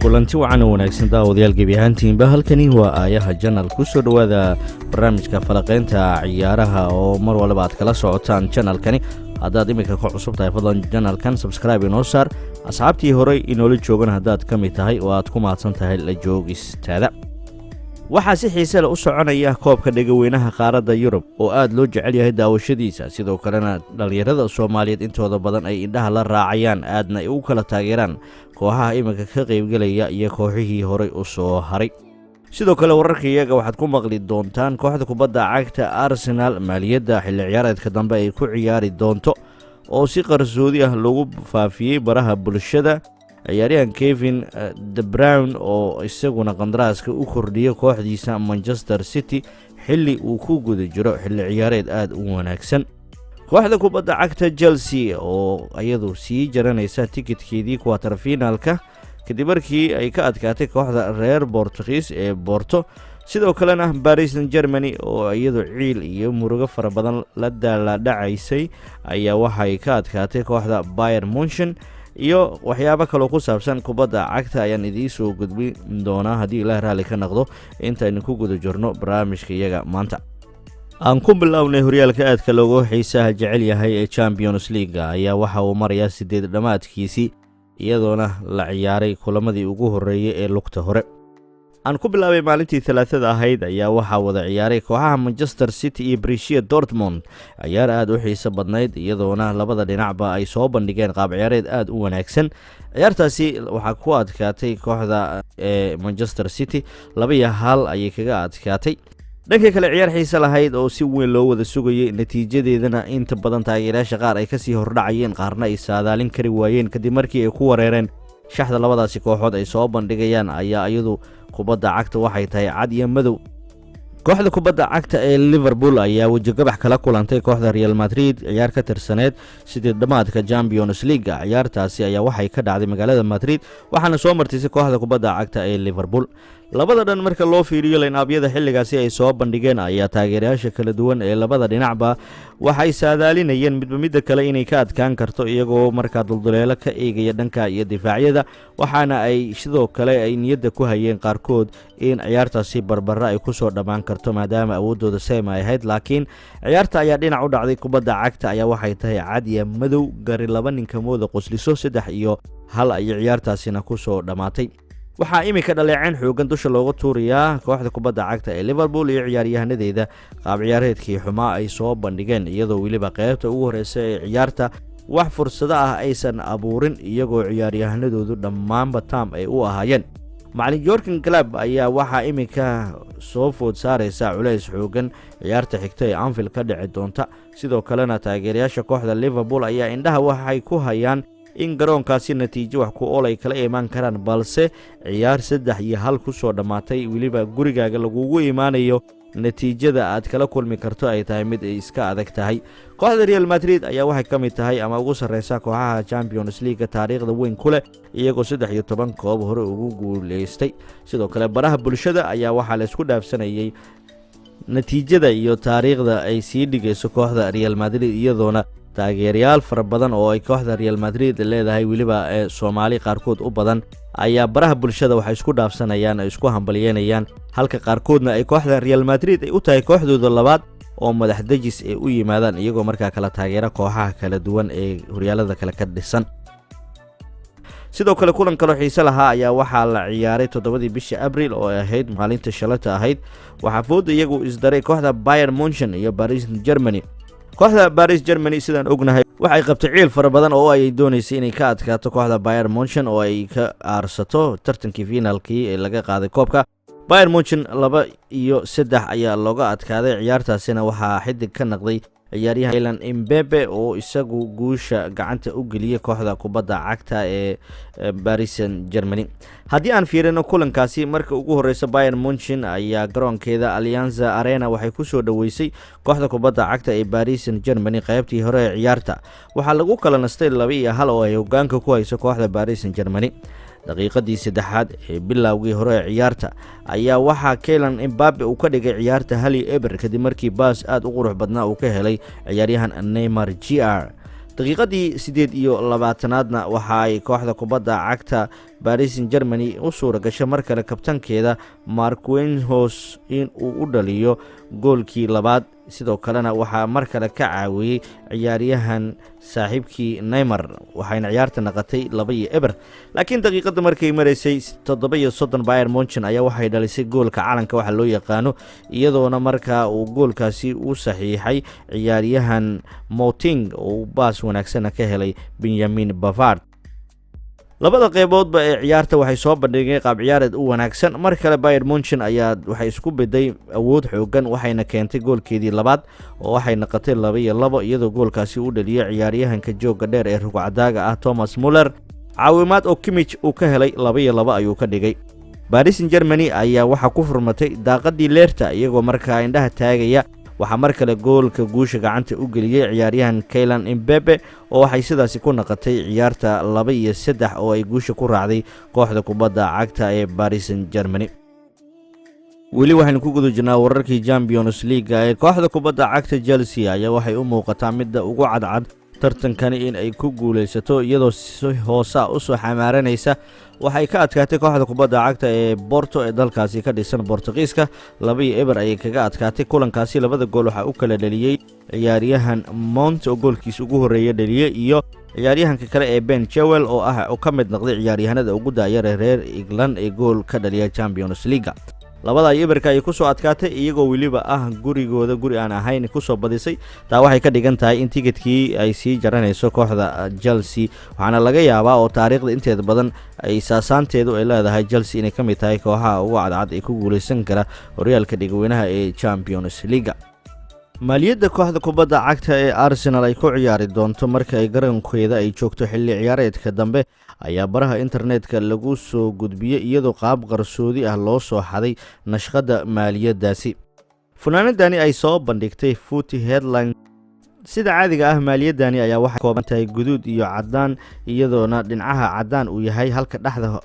Kulanti wacan oo wanaagsan, daawadayaal gebi ahaantiinba. Halkani waa Aayaha Channel. Kusoo dhowaada barnaamijka falaqeynta ciyaaraha oo mar waliba aad kala socotaan channelkani. Haddaad iminka ka cusub tahay, fadlan channelkan subscribe inoo saar. Asxaabtii horey inoola joogan haddaad ka mid tahay oo aad ku mahadsan tahay la joogistaada. Waxaa si xiise leh u soconaya koobka dhegaweynaha qaaradda Yurub oo aad loo jecel yahay daawashadiisa, sidoo kalena dhallinyarada Soomaaliyeed intooda badan ay indhaha la raacayaan, aadna ay u kala taageeraan kooxaha iminka ka qaybgelaya iyo kooxihii horey u soo haray. Sidoo kale wararka iyaga waxaad ku maqli doontaan kooxda kubadda cagta Arsenal maaliyadda xilli ciyaareedka dambe ay ku ciyaari doonto oo si qarsoodi ah loogu faafiyey baraha bulshada, ciyaaryahan Kevin De Bruyne oo isaguna qandaraaska u kordhiyay kooxdiisa Manchester City xilli uu ku guda jiro xilli ciyaareed aada u wanaagsan, kooxda kubadda cagta Chelsea oo iyadu sii jaranaysa tikidkeedii quarter finalka kadib markii ay ka adkaatay kooxda reer Bortugiis ee Porto, sidoo kalena Paris Saint Germain oo iyadu ciil iyo murugo fara badan la daaladhacaysay ayaa waxay ka adkaatay kooxda Bayern Munchen, iyo waxyaabo kaloo ku saabsan kubadda cagta ayaan idiin soo gudbin doonaa haddii Ilaah raalli ka noqdo intaynu ku guda jirno barnaamijka iyaga maanta. Aan ku bilownay horyaalka aadka loogu xiisaha jecel yahay ee Champions League-ga ayaa waxa uu marayaa sideed dhammaadkiisii, iyadoona la ciyaaray kulamadii ugu horreeyey ee lugta hore. Aan ku bilaabay maalintii Talaadada ahayd ayaa waxaa wada ciyaaray kooxaha Manchester City iyo Borussia Dortmund, ciyaar aada u xiiso badnayd, iyadoona labada dhinacba ay soo bandhigeen qaab ciyaareed aada u wanaagsan. Ciyaartaasi waxaa ku adkaatay kooxda ee Manchester City, 2-1 ayay kaga adkaatay. Dhanka kale, ciyaar xiise lahayd oo si weyn loo wada sugayay, natiijadeedana inta badan taageerayaasha qaar ay kasii hordhacayeen, qaarna ay saadaalin kari waayeen kadib markii ay ku wareereen shaxda labadaasi kooxood ay soo bandhigayaan, ayaa iyadu kubadda cagta waxay tahay cad iyo madow. Kooxda kubadda cagta ee Liverpool ayaa wejigabax kala kulantay kooxda Real Madrid ciyaar ka tirsaneed sidii dhammaadka Champions League-ga. Ciyaartaasi ayaa waxay ka dhacday magaalada Madrid, waxaana soo martisay kooxda kubadda cagta ee Liverpool. Labada dhan marka loo fiiriyo line-upyada xilligaasi ay soo bandhigeen ayaa taageerayaasha kala duwan ee labada dhinacba waxay saadaalinayeen midba midda kale inay ka adkaan karto, iyagoo markaa dulduleelo ka eegaya dhanka iyo difaacyada, waxaana ay sidoo kale ay niyadda ku hayeen qaarkood in ciyaartaasi barbara ay kusoo dhammaan karto maadaama awooddooda same ay ahayd. Laakiin ciyaarta ayaa dhinac u dhacday. Kubadda cagta ayaa waxay tahay cad iyo madow, gari laba ninka mooda qosliso. 3-1 ayay ciyaartaasina kusoo dhammaatay. Waxaa iminka dhaleeceyn xoogan dusha looga tuurayaa kooxda kubadda cagta ee Liverpool iyo ciyaaryahanadeeda qaab ciyaareedkii xumaa ay soo bandhigeen, iyadoo weliba qeybta ugu horeysa ee ciyaarta wax fursado ah aysan abuurin, iyagoo ciyaaryahanadoodu dhammaanba taam ay u ahaayeen. Macalin Jurgen Klopp ayaa waxaa iminka soo food saareysa culays xoogan ciyaarta xigta ee Anfield ka dhici doonta. Sidoo kalena taageerayaasha kooxda Liverpool ayaa indhaha waxay ku hayaan in garoonkaasi natiijo wax ku ool ay kala imaan karaan, balse ciyaar 3-1 ku soo dhammaatay, weliba gurigaaga lagugu imaanayo, natiijada aad kala kulmi karto ay tahay mid ay iska adag tahay. Kooxda Real Madrid ayaa waxay ka mid tahay ama ugu sarreysa kooxaha Champions League-ga taariikhda weyn ku leh, iyagoo 13 koob hore ugu guuleystay. Sidoo kale baraha bulshada ayaa waxaa la isku dhaafsanayay natiijada iyo taariikhda ay sii dhigayso kooxda Real Madrid, iyadoona taageerayaal fara badan oo ay kooxda Real Madrid leedahay, weliba ee Soomaali qaarkood u badan, ayaa baraha bulshada waxay isku dhaafsanayaan ay isku hambalyeynayaan, halka qaarkoodna ay kooxda Real Madrid ay u tahay kooxdooda labaad oo madax dejis ay u yimaadaan, iyagoo markaa kala taageera kooxaha kala duwan ee horyaalada kale ka dhisan. Sidoo kale kulan kaloo xiise lahaa ayaa waxaa la ciyaaray 7-dii bisha Abril oo ay ahayd maalinta shalata ahayd. Waxaa fooda iyagu isdaray kooxda Bayern Munchen iyo Paris Germany. Kooxda Paris Germany, sidaan ognahay, waxay qabtay ciil fara badan oo ay dooneysay inay ka adkaato kooxda Bayern Munchen oo ay ka aarsato tartankii finaalkii ee laga qaaday koobka. Bayern Munchen 2-3 ayaa looga adkaaday. Ciyaartaasina waxaa xidig ka naqday ciyaaryahan Kylian Mbappe oo isagu guusha gacanta u geliyey kooxda kubadda cagta ee Paris Saint Germany. Haddii aan fiirino kulankaasi, marka ugu horeysa Bayern Munchen ayaa garoonkeeda Allianz Arena waxay kusoo dhoweysay kooxda kubadda cagta ee Paris Saint Germany. Qeybtii hore ee ciyaarta waxaa lagu kala nastay 2-1 oo ay hogaanka ku hayso kooxda Paris Saint Germany. Daqiiqadii saddexaad ee bilowgii hore ee ciyaarta ayaa waxaa Kylian Mbappe uu ka dhigay ciyaarta 1-0 kadib markii baas aada u qurux badnaa uu ka helay ciyaaryahan Neymar Jr. Daqiiqadii 28-aadna waxa ay kooxda kubadda cagta Paris Saint Germany u suura gashay mar kale kabtankeeda Marquinhos in uu u dhaliyo goolkii labaad. Sidoo kalena waxaa mar kale ka caawiyey ciyaaryahan saaxiibkii Neymar, waxayna ciyaarta naqatay 2-0. Laakiin daqiiqadda markay maraysay 37, Bayern Munchen ayaa waxay dhalisay goolka calanka waxa loo yaqaano, iyadoona markaa uu goolkaasi u saxiixay ciyaaryahan Boateng oo baas wanaagsana ka helay Benjamin Pavard. Labada qeyboodba ee ciyaarta waxay soo bandhigeen qaab ciyaareed u wanaagsan. Mar kale Bayern Munchen ayaa waxay isku biday awood xoogan, waxayna keentay goolkeedii labaad oo waxay naqatay 2-2, iyadoo goolkaasi u dhaliyay ciyaaryahanka joogga dheer ee rugcadaaga ah Thomas Muller. Caawimaad oo Kimmich uu ka helay, 2-2 ayuu ka dhigay. Paris Saint Germany ayaa waxaa ku furmatay daaqadii leerta, iyagoo markaa indhaha taagaya. Waxaa mar kale goolka guusha gacanta u geliyey ciyaaryahan Kylian Mbappe, oo waxay sidaasi ku naqatay ciyaarta 2-3, oo ay guusha ku raacday kooxda kubadda cagta ee Paris Saint Germany. Weli waxaynu ku guda jirnaa wararkii Champions League-ga ee kooxda kubadda cagta Chelsea ayaa waxay u muuqataa midda ugu cadcad tartankani in ay ku guulaysato, iyadoo si hoosa usoo xamaaranaysa. Waxay ka adkaatay kooxda kubadda cagta ee Porto ee dalkaasi ka dhisan Bortugiiska. 2-0 ayay kaga adkaatay kulankaasi. Labada gool waxaa u kala dhaliyey ciyaaryahan Mount oo goolkiisa ugu horreeya dhaliyey iyo ciyaaryahanka kale ee Ben Chilwell, oo ah oo ka mid noqday ciyaaryahanada ugu daayara reer England ee gool ka dhaliya Champions League-ga. Labada iyo eberka ayay kusoo adkaatay, iyagoo weliba ah gurigooda guri aan ahayn kusoo badisay. Taa waxay ka dhigan tahay in tigidkii ay sii jaranayso kooxda Chelsea, waxaana laga yaabaa oo taariikhda inteeda badan ay saasaanteedu ay leedahay Chelsea inay ka mid tahay kooxaha ugu cadcad ee ku guuleysan kara horyaalka dhigweynaha ee Champions League-ga. Maaliyadda kooxda kubadda cagta ee Arsenal ay ku ciyaari doonto marka ay garoonkeeda ay joogto xilli ciyaareedka dambe ayaa baraha internetka lagu soo gudbiyey, iyadoo qaab qarsoodi ah loo soo xaday nashqadda maaliyaddaasi. Funaanadani ay soo bandhigtay Footy Headline. Sida caadiga ah, maaliyaddani ayaa waxay kooban tahay guduud iyo caddaan, iyadoona dhinacaha caddaan uu yahay, halka dhexda,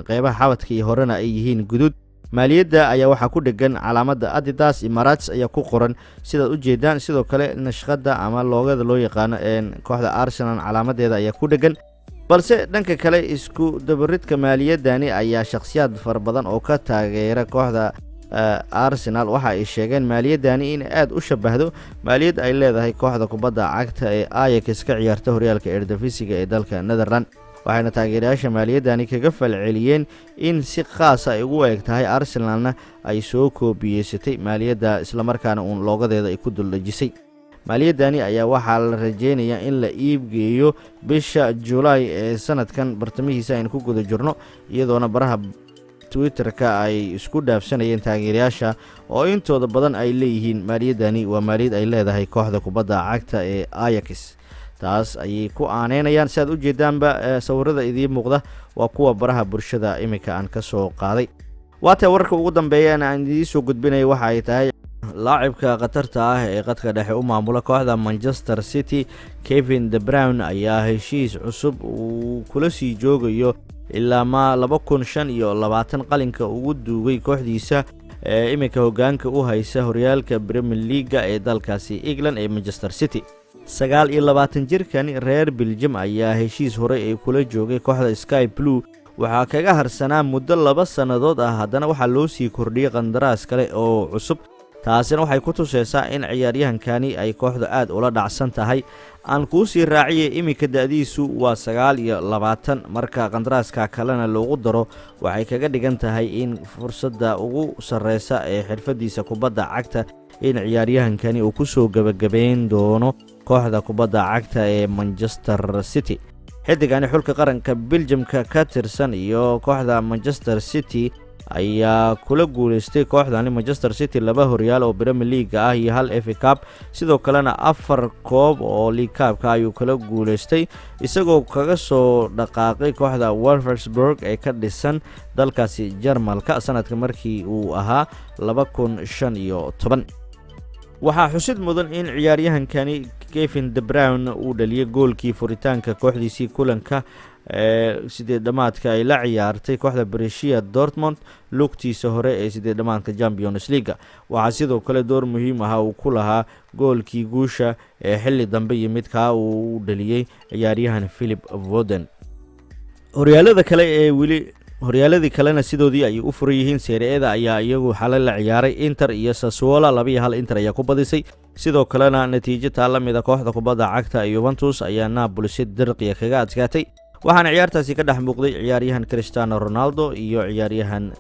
qeybaha xabadka iyo horena ay yihiin guduud. Maaliyadda ayaa waxaa ku dhegan calaamadda Adidas Emirates ayaa ku qoran, sidaad u jeedaan. Sidoo kale nashqadda ama logo-da loo yaqaano kooxda Arsenal calaamadeeda ayaa ku dhegan. Balse dhanka kale, isku dabaridka maaliyaddani ayaa shakhsiyaad fara badan oo ka taageera kooxda Arsenal waxa ay sheegeen maaliyaddani in aada u shabahdo maaliyad ay leedahay kooxda kubadda cagta ee Ajax ka ciyaarta horyaalka Eredivisie-ga ee dalka Netherland, waxayna taageerayaasha maaliyaddani kaga falceliyeen in si khaasa ay ugu eg tahay, Arsenalna ay soo koobiyeysatay maaliyadda, islamarkaana uun logo-deeda ay ku duldhejisay. Maaliyaddani ayaa waxaa la rajeynayaa in la iibgeeyo bisha Julaay ee sanadkan bartamihiisa aynu ku guda jirno, iyadoona baraha Twitterka ay isku dhaafsanayeen taageerayaasha oo intooda badan ay leeyihiin maaliyaddani waa maaliyad ay leedahay kooxda kubadda cagta ee Ajax. Taas ayay ku aaneynayaan. Si aad u jeedaanba, sawirada idiin muuqda waa kuwa baraha bulshada iminka aan ka soo qaaday. Waatee wararka ugu dambeeyana aan idiin soo gudbinaya waxa ay tahay laacibka khatarta ah ee qadka dhexe u maamula kooxda Manchester City, Kevin De Bruyne, ayaa heshiis cusub uu kula sii joogayo ilaa ma 2025 qalinka ugu duugay kooxdiisa ee iminka hoggaanka u haysa horyaalka Premier League-ga ee dalkaasi England ee Manchester City. 29 jirkan reer Beljim ayaa heshiis horey ay kula joogay kooxda Sky Blue waxaa kaga harsanaa muddo 2 sannadood ah. Haddana waxaa loo sii kordhiyey qandaraas kale oo cusub. Taasina waxay ku tuseysaa in ciyaaryahankani ay kooxda aad ula dhacsan tahay. Aan kuu sii raaciyay, iminka da-diisu waa 29. Marka qandaraaska kalena loogu daro, waxay kaga dhigan tahay in fursadda ugu sarreysa ee xirfadiisa kubadda cagta in ciyaaryahankani uu ku soo gebagabeyn doono kooxda kubadda cagta ee Manchester City. Xiddigani xulka qaranka Beljimka ka tirsan iyo kooxda Manchester City ayaa kula guuleystay kooxdani Manchester City laba horyaal oo Premier League-ga ah iyo hal FA Cup. Sidoo kalena afar koob oo League Cup-ka ayuu kala guuleystay, isagoo kaga soo dhaqaaqay kooxda Wolfsburg ee ka dhisan dalkaasi Jarmalka sanadka markii uu ahaa 2015. Waxaa xusid mudan in ciyaaryahankani Kevin De Bruyne uu dhaliyay goolkii furitaanka kooxdiisii kulanka sideed dhamaadka ay la ciyaartay kooxda Borussia Dortmund lugtiisa hore ee sideed dhamaadka Champions League. Waxaa sidoo kale door muhiim ah uu ku lahaa goolkii guusha ee xilli dambe yimid, kaa uu dhaliyey ciyaaryahan Philip Foden. Horyaalada kale ee weli, horyaaladii kalena sidoodii ayay u furan yihiin. Serie A-da ayaa iyagu xalay la ciyaaray Inter iyo Sassuolo, 2-1 Inter ayaa ku badisay. Sidoo kalena natiijo taa la mida kooxda kubadda cagta Juventus ayaa Napoli si dirqiya kaga adkaatay, waxaana ciyaartaasi ka dhex muuqday ciyaaryahan Cristiano Ronaldo iyo ciyaaryahan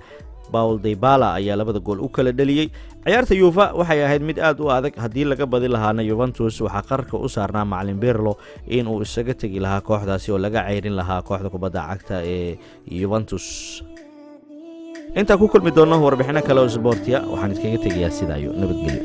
Paulo Dybala ayaa labada gool u kala dhaliyey. Ciyaarta Juve waxay ahayd mid aad u adag. Haddii laga badi lahaana Juventus, waxaa qarka u saarnaa macalin Pirlo inuu isaga tegi lahaa kooxdaasi oo laga ceyrin lahaa kooxda kubadda cagta ee Juventus. Intaan ku kulmi doonno warbixino kale oo sboortiya, waxaan iskaga tegayaa sidaayo nabadgelyo.